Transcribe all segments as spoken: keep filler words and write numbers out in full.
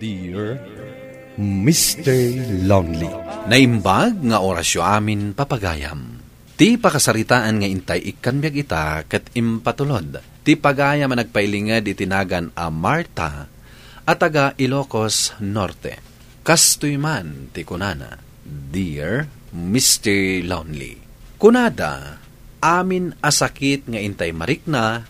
Dear Mister Lonely. Naimbag nga orasyo amin, papagayam. Ti pakasaritaan nga intay ikkan biag ita ket impatulod ti pagayam a nagpailinged iti nagan a Marta a taga Ilocos Norte. Kastoy man ti kunana, "Dear Mister Lonely." Kunada, amin a sakit nga intay marikna,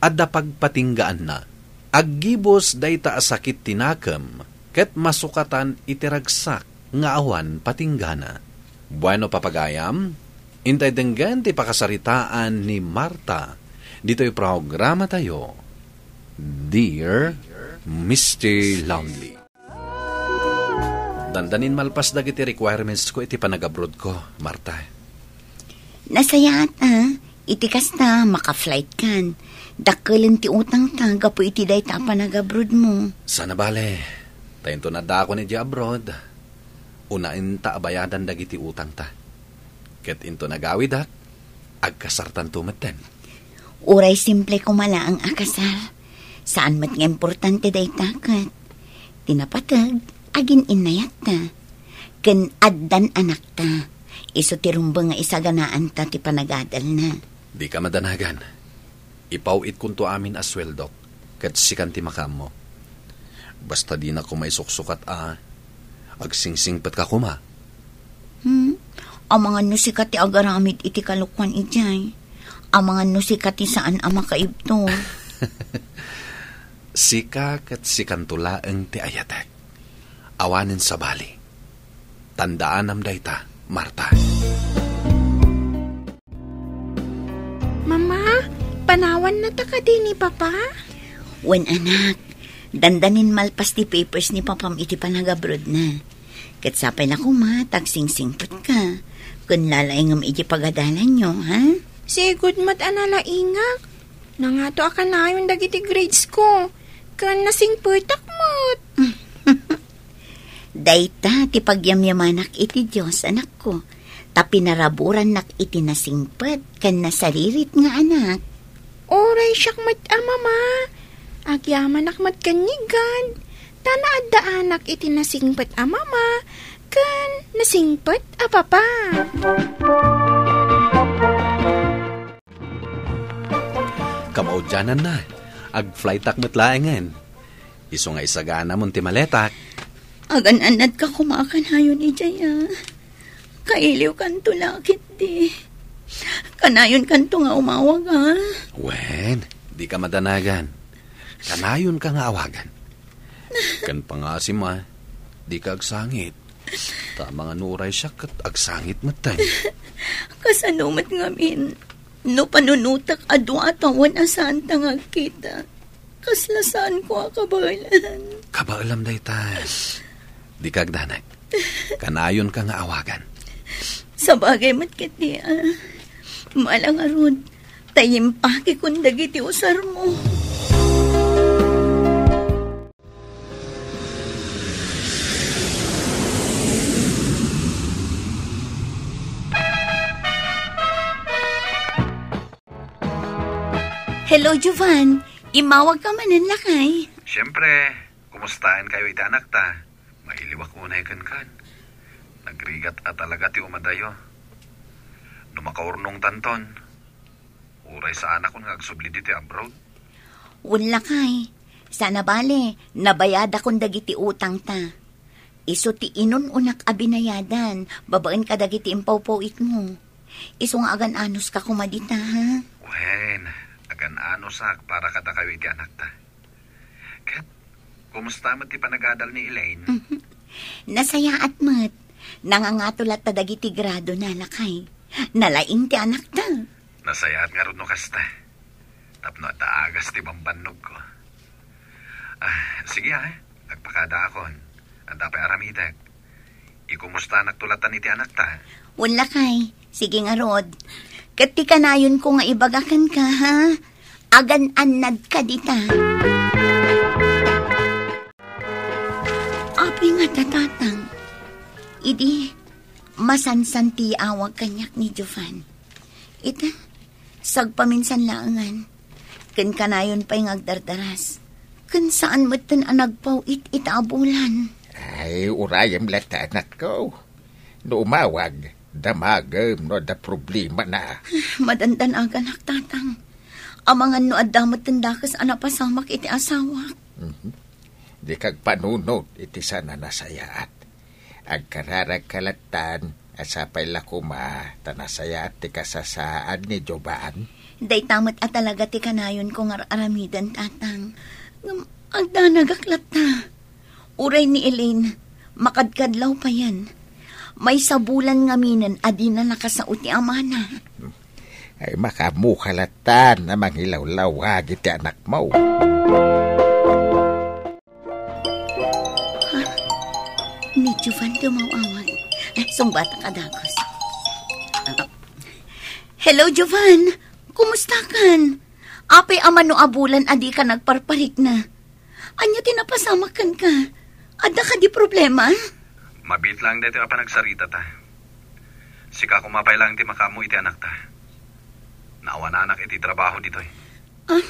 adda pagpatinggaanna. Aggibus dayta a sakit ti nakem, ket masukatan iti ragsak nga awan patinggana. Bueno, papagayam, intay denggen ti pakasaritaan ni Marta ditoy programatayo, Dear Mister Lonely. Dandanin malpas dagiti requirements ko iti panagabroad ko, Marta. Nasayaat, a. Iti kasta, maka-flight kan. Dakkelen ti utang ta gapu iti dayta a panagabroad mo. Sana bale, ta inton addaakon idiay abroad, unaen ta a bayadan dagiti utang ta. Ket inton agawidak, agkasartanto metten. Uray simple koma laeng a kasar. Saan met nga importante dayta ket ti napateg, agin-innayatta. Ken addan anakta. Isu ti rumbeng nga isaganaanta ti panagadalna. Dika madanagan. Ipaw-itkonto amin a sueldok, ket sikan ti makaammo. Basta dina koma isuksukat a agsingsingpetka koma. Hmm? Amangan no sika ti agaramid iti kalokuan idiay. Amangan no sika ti saan a makaibtur. Sika ket sikanto laeng ti ayatek. Awanen sabali. Tandaanam dayta, Marta. Mama, panawanna ta kadi ni Papa? Wen, anak. Dandanin malpas ti papers ni Papam iti panagabroadna. Ket sapay la koma ta agsingsingpetka. Ken lalaingem iti pagadalanyo, ha? Sigud met a nalaingak. Nangato a kanayon dagiti grades ko. Ken nasingpetak met. Dayta ti pagyamyamanak iti Dios, anakko, ta pinaraburannak iti nasingpet ken nasaririt nga anak. Uray siak met a mama, agyamanak met ken ni God, ta naaddaanak iti nasingpet a mama ken nasingpet a papa. Kamaudiananna, agflightak met laengen. Isu nga isaganamon ti maletak. Agan-annadka koma a kanayon idiay, a. Kailiwkanto la ketdi. Kanayonkanto nga umawag, a. Wen, dika madanagan. Kanayonka nga awagan. Ken pangasim, a, dika agsangit. Ta amangan no uray siak ket agsangit metten. Kasano met ngamin no panunotek a dua a tawen a saanta nga agkita? Kasla saanko a kabaelan. Kabaelam dayta. Dika agdanag. Kanayonka nga awagan. Sabagay met ketdi, a. Mala ngarud, ta impakekon dagiti usarmo. Hello, Jovan. Immawagka manen, lakay. Siyempre, kumustaenkayo iti anakta? Mailiwak unay kenkan. Nagrigat a talaga ti umadayo. No makaurnongtanton, uray saanakon nga agsubli ditoy abroad. Wen, lakay, saan a bale, nabayadakon dagiti utangta. Isu ti inun-unak a binayadan babaen kadagiti impawpawitmo. Isu nga agan-anuska koma dita, ha? Wen, agan-anusak para kadakayo iti anakta. Ket, kumusta met ti panagadal ni Elaine? Mhm. Nasayaat met. Nangangato latta dagiti gradona, lakay. Nalaing ti anakta. Nasayaat ngarud no kasta. Tapno adda agas ti bambannogko. Ah, sige, a. Agpakadaakon. Adda pay aramidek. Ikumustanakto latta iti anakta. Wen, lakay. Sige ngarud. Ket ti kanayonko nga ibaga kenka, ha? Agan-annadka dita. Apay ngata, Tatang? Idi, masansan ti yaawag kaniak ni Jovan. Ita, sagpaminsan laengen. Ken kanayon pay nga agdardaras. ken saan metten a nagpaw-it ita a bulan. Ay, urayem latta, anakko. No umawag, damagem no adda problemana. Madandanaganak, Tatang. Amangan no adda metten dakes a napasamak iti asawak. Mhm. Dika agpanunot iti saan a nasayaat. Agkararagka lattan, a sapay la koma ta nasayaat ti kasasaan ni Jovan. Dayta met a talaga ti kanayonko nga ar-aramiden, Tatang. Ngem agdanagak latta. Uray ni Elaine, makadkadlaw payen. Maysa bulan ngaminen a dina nakasao ti amana. Ay, makaammoka lattan a mangilawlawag iti anakmo. Ha? Ni Jovan ti umaw-awag. Eh, sungbatak a dagus. Hello, Jovan. Kumustakan? Apay a mano a bulan a dika nagparparikna? Ania ti napasamak kenka? Adda kadi problema? Mabiit laeng daytoy a panagsaritata. Sika koma pay laeng ti makaammo iti anakta. Naawananak iti trabaho ditoy. Ah,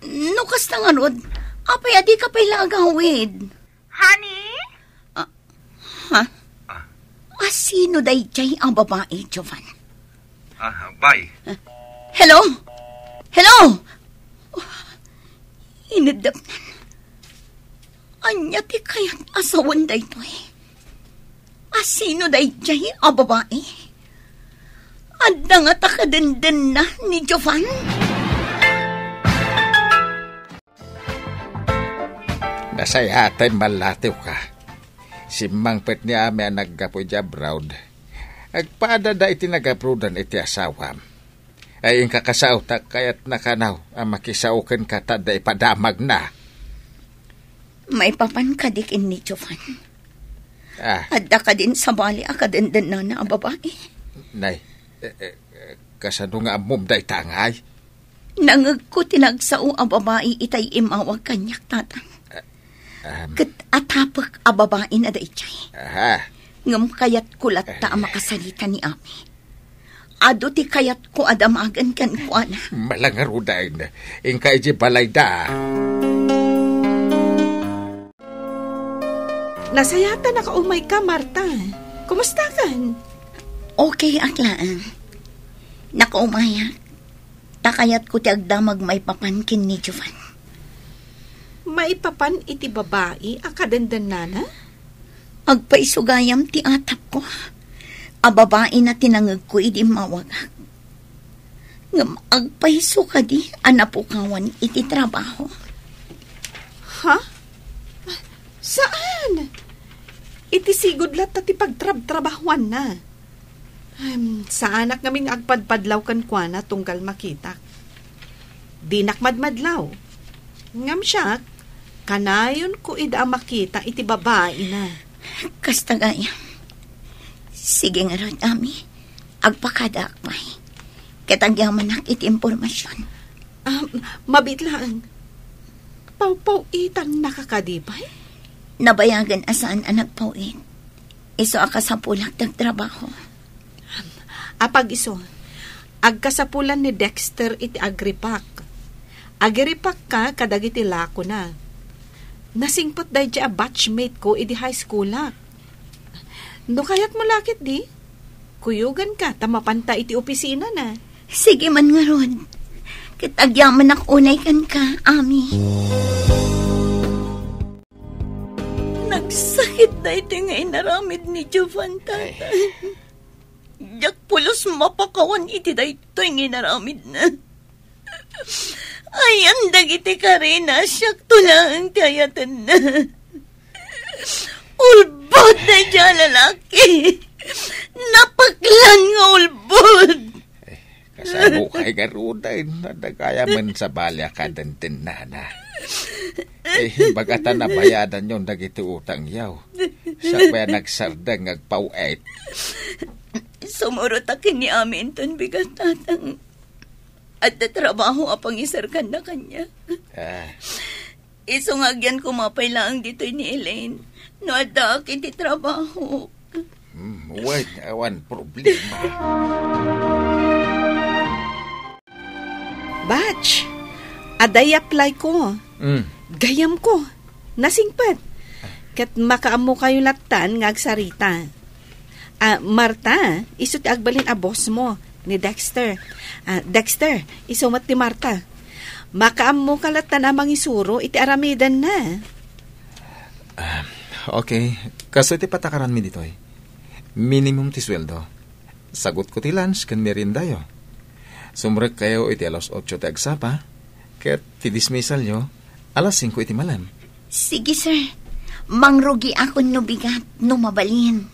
no kasta ngarud, apay a dika pay la agawid? Honey? Ah, ha? Ah. A sino daydiay a babai, Jovan? Ah, bay. Hello? Hello? Ineddapnan. Ania ti kayat a sawen daytoy? A sino daydiay a babai? Adda ngata kadendenna ni Jovan? Nasayaat a immalatiwka. Simmangpet ni Ami a naggapu iti abroad. Agpadada iti nag-abroadan iti asawam. Ay, inka kasaotak, kayatna kano a makisao kenka ta adda ipadamagna. Maipapan kadi ken ni Jovan? Ah. Adda kadin sabali a kadendennana a babai? Nay, eh, eh, kasano nga ammom dayta, ngay? Nangegko ti nagsao a babai itay immawag kaniak, Tatang. Ah, um. Ket atapek a babaina daydiay. Aha. Ngem kayatko latta a makasarita ni Ami. Adu ti kayatko a damagen kenkuana. Malangarudain, inka idiay balayda. Nasayaat a nakaumayka, Marta. Kumustakan? Okay ak laeng. Nakaumayak. Ta kayatko ti agdamag maipapan ken ni Jovan. Maipapan iti babai a kadendennana? Agpayso gayam ti atapko a babaina ti nangegko idi immawagak. Ngem agpayso kadi a napukawan iti trabaho? Ha? Saan? Iti sigud latta ti pagtrabtrabahuanna. Em, saanak ngamin nga agpadpadlaw kenkuana tunggal makitak. Dinak madmadlaw. Ngem siak, kanayonko ida a makita iti babaina. Kasta gayam. Sige ngarud, Ami. Agpakadaak pay. Ket agyamanak iti impormasion. Ah, mabiit laeng. Pawpaw-itannaka kadi pay? Nabayagen a saan a nagpaw-it. Isu a kasapulak ti agtrabaho. Apag-isu, agkasapulan ni Dexter iti agripak. Agiripakka kadagiti lakona. Nasingpet daydiay a batchmate ko idi high schoolak. No kayatmo la ketdi, kuyoganka ta mapanta iti opisinana. Sige man ngarud. Ket agyamanak unay kenka, Ami. Nagsakit daytoy nga inaramid ni Jovan, Tatang. Ay. Diak pulos mapakawan iti daytoy nga inaramidna. Ayan dagiti karina, siakto laeng ti ayatenna. Ulbod daydiay a lalaki. Napaklan nga ulbod. Eh, kasano kay garuden? Adda gayamen sabali a kadendennana. Eh, imbagata nabayadanyon dagiti utangyo. Sakbay a nagsardeng nga agpaw-it. Sumurotak ken ni Ami inton bigat, Tatang. Adda trabaho a pangiserkanna kaniak. Ah. Isu nga agyan koma pay laeng ditoy ni Elaine no addaak iti trabaho. Hmm, wen, awan problema. Batch, adda i-apply ko. Hmm. Gayyemko, nasingpet. Ket makaammokayo lattan nga agsarita. Ah, Marta, isu ti agbalin a boss mo, ni Dexter. Ah, Dexter, isu met ti Marta. Makaammoka lattan a mangisuro iti aramidenna. Ah, okay. Kastoy ti patakaranmi ditoy. Minimum ti sueldo. Sagutko ti lunch ken meriendayo. Sumrekkayo iti alas otso ti agsapa, ket ti dismissalyo, alas singko iti malem. Sige, sir. Mangrugiakon no bigat, no mabalin.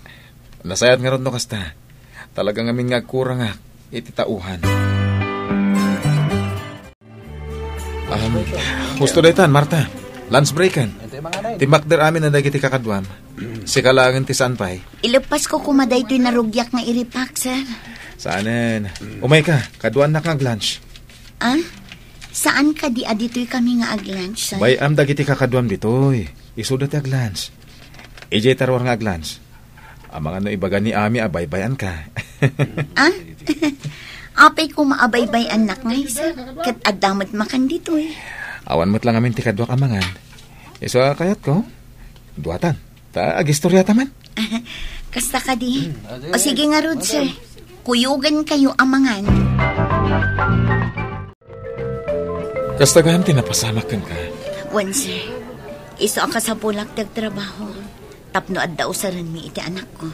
Nasayaat ngarud no kasta. Talaga ngamin nga agkurangak iti tauhan. Um, husto daytan, Marta. Lunch breaken. Timmakder amin a dagiti kakaduam. Sika laengen ti saan pay. Ileppasko koma daytoy narugiak nga iripak, sir. Saanen. Umayka, kaduaannak nga ag-lunch. Ah? Saan kadi a ditoy kami nga ag-lunch, sir? Bay-am dagiti kakaduam ditoy. Isuda ti ag-lunch. Idiay taruar nga ag-lunch. Amangan no ibaga ni Ami a baybay-anka. Ah? Apay koma a baybay-annak ngay, sir. Ket adda met makan ditoy. Awan met la ngamin ti kaduak a mangan. Isu a kayatko, duatan. Ta agistoriata man. Kasta kadi. O sige ngarud, sir. Kuyogankayo a mangan. Kasta gayam ti napasamak kenka. Wen, sir. Isu a kasapulak ti agtrabaho tapno adda usarenmi iti anakko.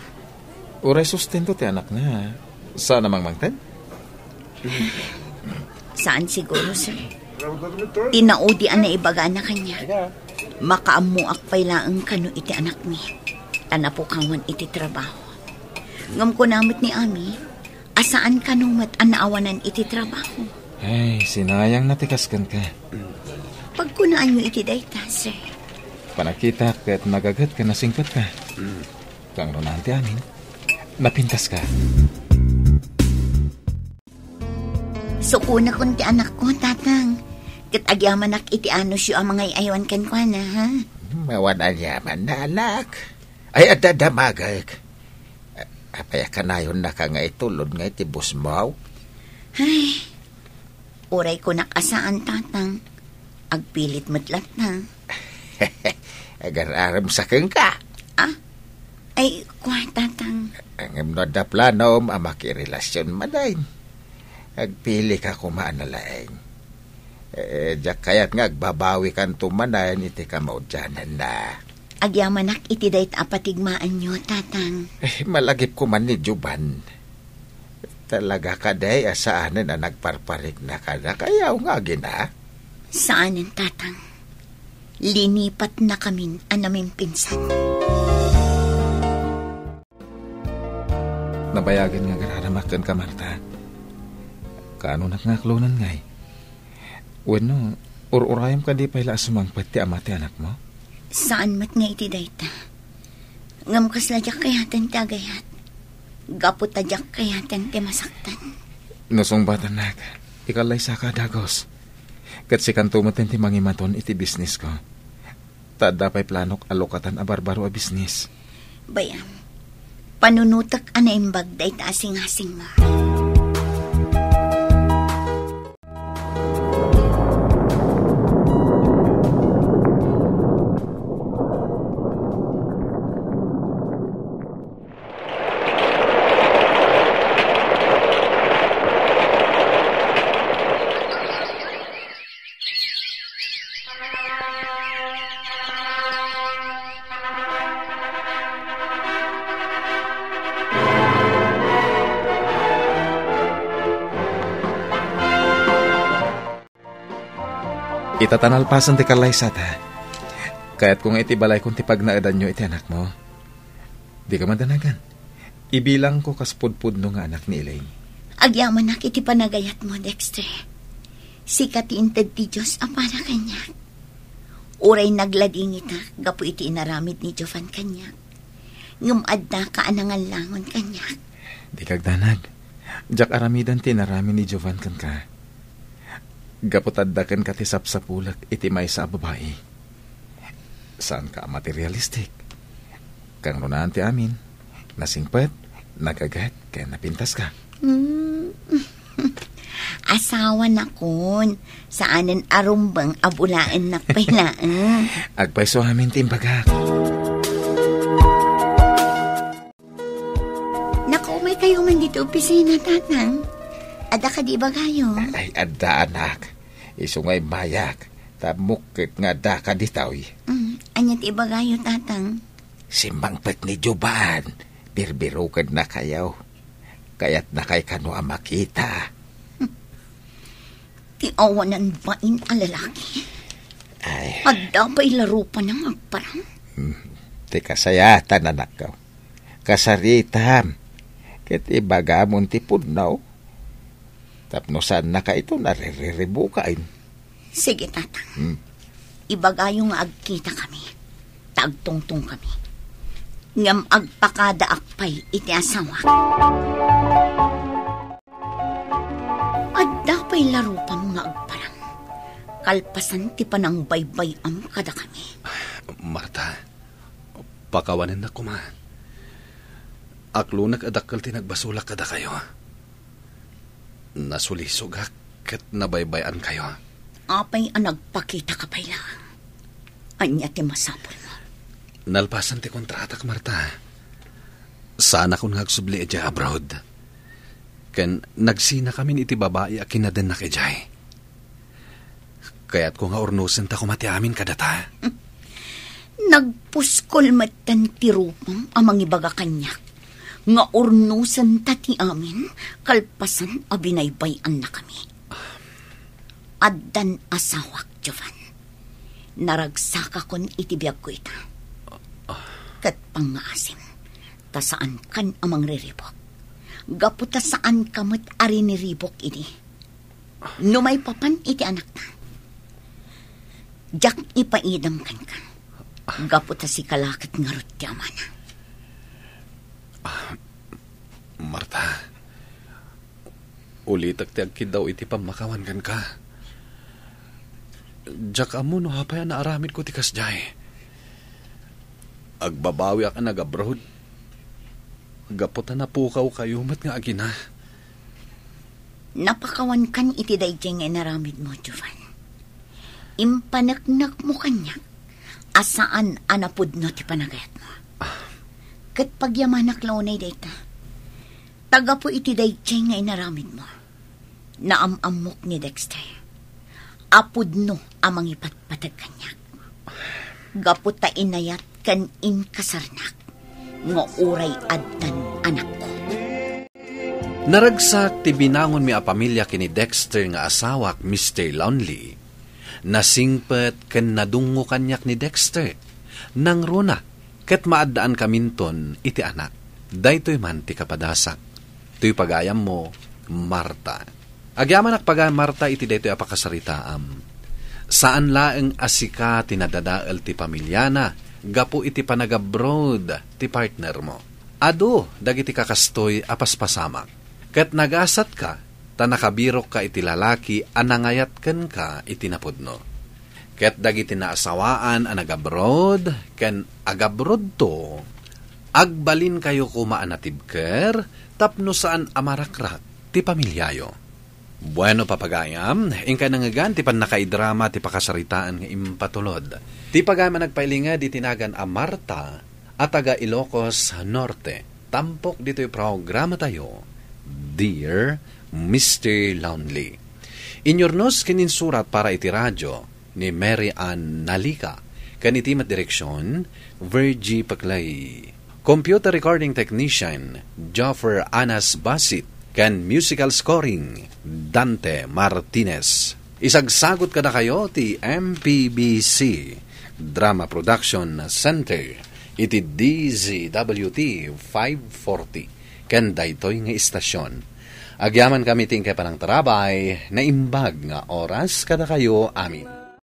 Uray sustento ti anakna, saan a mangmangted? Saan siguro, sir. Ti naudi a naibagana kaniak, makaammoak pay laeng kano iti anakmi, ta napukawan iti trabaho. Ngem kuna met ni Ami, a saan kano met a naawanan iti trabaho. Ay, sinayang na ti kas kenka. Pagkunaanyo iti dayta, sir. Panagkitak ket nagaget ken nasingpetka. Kangrunan ti amin, napintaska. Sukonakon ti anakko, Tatang. Ket agyamanak iti anusyo a mangay-aywan kenkuana, ha? Mawan aniaman, anak. Ay, adda damagek. Apay a kanayonnaka nga itulod nga iti busmo? Ay, uray kunak a saan, Tatang. Agpilit met latta. Agar-arem sa kenka. Ah? Ay, kua, Tatang. Ngem no adda planom a makirelasion manen, agpili ka koma a nalaing. Eh, diak kayat nga agbabawi kanto manen iti kamaudiananna. Agyamanak iti dayta a patigmaanyo, Tatang. Eh, malagip ko man ni Jovan. Talaga kadi a saanen a nagparparikna kada kayaw nga agina? Saanen, Tatang. Linipatnakamin a namimpinsan. Nabayagen nga agararamak kenka, Marta. Kaanonak nga aklonen ngay? Wenno, ur-urayam kadi pay la a sumangpet ti ama ti anakmo? Saan met nga iti dayta. Ngem kasla diak kayaten ti agayat. Gapu ta diak kayaten ti masaktan. No sungbatannak, ikallaysaka a dagus. Ket sikanto met ti mangimaton iti bisnisko. Ta adda pay planok a lukatan a barbaro a bisnis. Bay-am, panunotek a naimbag dayta a singasingmo. Ita ta nalpasen ti kallaysata. Kayatko nga iti balayko ti pagnaedanyo iti anakmo. Dika madanagan. Ibilangko kas pudpudno nga anak ni Elaine. Agyamanak iti panagayatmo, Dexter. Sika ti inted ti Dios a para kaniak. Uray nagladingitak gapu iti inaramid ni Jovan kaniak, ngem addaka a nangallangon kaniak. Dika agdanag. Diak aramiden ti inaramid ni Jovan kenka. Gapu ta adda kenka ti sapsapulek iti maysa a babai. Saanka a materialistic. Kangrunaan ti amin, nasingpet, nagaget, ken napintaska. Hmm. Asawanakon, saanen a rumbeng a bulaennak pay laeng. Agpayso amin ti imbagak. Nakaumay kayo man dito opisina, Tatang. Adda kadi ibagayo? Ay, adda, anak. Isu nga immayak, ta ammok ket nga addaka ditoy. Mm, ania ti ibagayo, Tatang? Simmangpet ni Jovan, birbirukenna kayo. Kayatna kay kano a makita. Ti awanan bain a lalaki. Ay. Adda pay la rupana nga agparang? Hmm. Ti kasayaatan, anakko. Kasaritam. Ket ibagamon ti pudno. Tapno saannaka ito naririribukaen. Sige, Tatang. Hmm. Ibagayo nga agkita kami. Ta agtungtong kami. Ngem agpakadaak pay iti asawak. Adda pay la rupam nga agparang. Kalpasan ti panangbaybay-am kadakami. Marta, pakawanennak koma. Aklonek a dakkel ti nagbasolak kadakayo. Nasulisogak ket nabaybay-ankayo. Apay a nagpakitaka pay laeng? Ania ti masapulmo? Nalpasan ti kontratak, Marta. Saanakon nga agsubli idiay abroad. Ken nagsinakamin iti babai a kinadennak idiay. Kayatko nga urnosenta koma ti amin kadata. Nagpuskol metten ti rupam a mangibaga kaniak nga urnosenta ti amin kalpasan a binaybay-annakami. Addan asawak, Jovan. Naragsakakon iti biagko ita. Ket pangngaasim, ta saankan a mangriribuk. Gapu ta saanka met a riniribuk idi. No maipapan iti anakta, diak ipaidem kenka. Gapu ta sika la ket ngarud ti amana. Marta, ulitek ti agkiddaw iti pammakawan kenka. Diak ammo no apay a naaramidko ti kasdiay. Agbabawiak a nag-abroad. Gapu ta napukawkayo met nga agina. Napakawankan iti daydiay nga inaramidmo, Jovan. Impaneknekmo kaniak a saan a napudno ti panagayatmo. Ket pagyamanak la unay dayta. Ta gapu iti daydiay nga inaramidmo, naam-ammok ni Dexter a pudno a mangipatpateg kaniak. Gapu ta inayat ken inkasarnak nga uray addan anakko. Naragsak ti binangonmi a pamilia ken ni Dexter nga asawak, Mister Lonely. Nasingpet ken nadungngo kaniak ni Dexter. Nangruna ket maaddaankaminton iti anak. Daytoy man ti kapadasak. Toy pagayammo, Marta. Agyamanak pagayam, Marta, iti daytoy a pakasaritaam. Saan laeng a sika ti nadadael ti pamiliana gapu iti panagabroad ti partnermo. Adu dagiti kakastoy a paspasamak. Ket nagasatka ta nakabirokka iti lalaki a nangayat kenka iti napudno. Ket dagiti naasawaan a nagabroad ken agabroadto, agbalinkayo koma a natibker tapno saan a marakrak ti pamiliayo. Bueno, papagayam, inkay nangngegan ti pannakaidrama ti pakasaritaan nga impatulod. Ti pagayam a nagpailinged iti nagan a Marta a taga Ilocos Norte, tampok ditoy programatayo, Dear Mister Lonely. Inyurnos ken insurat para iti radio ni Mary Ann Nalica, ken iti met direksion, Virgie Paclay. Computer recording technician, Joffer Anas Basit, ken musical scoring, Dante Martinez. Isagsagut kadakayo ti M P B C Drama Production Center iti D Z W T five forty, ken daytoy nga istasion. Agyamankami ti inkay panangtarabay, naimbag nga oras kadakayo amin.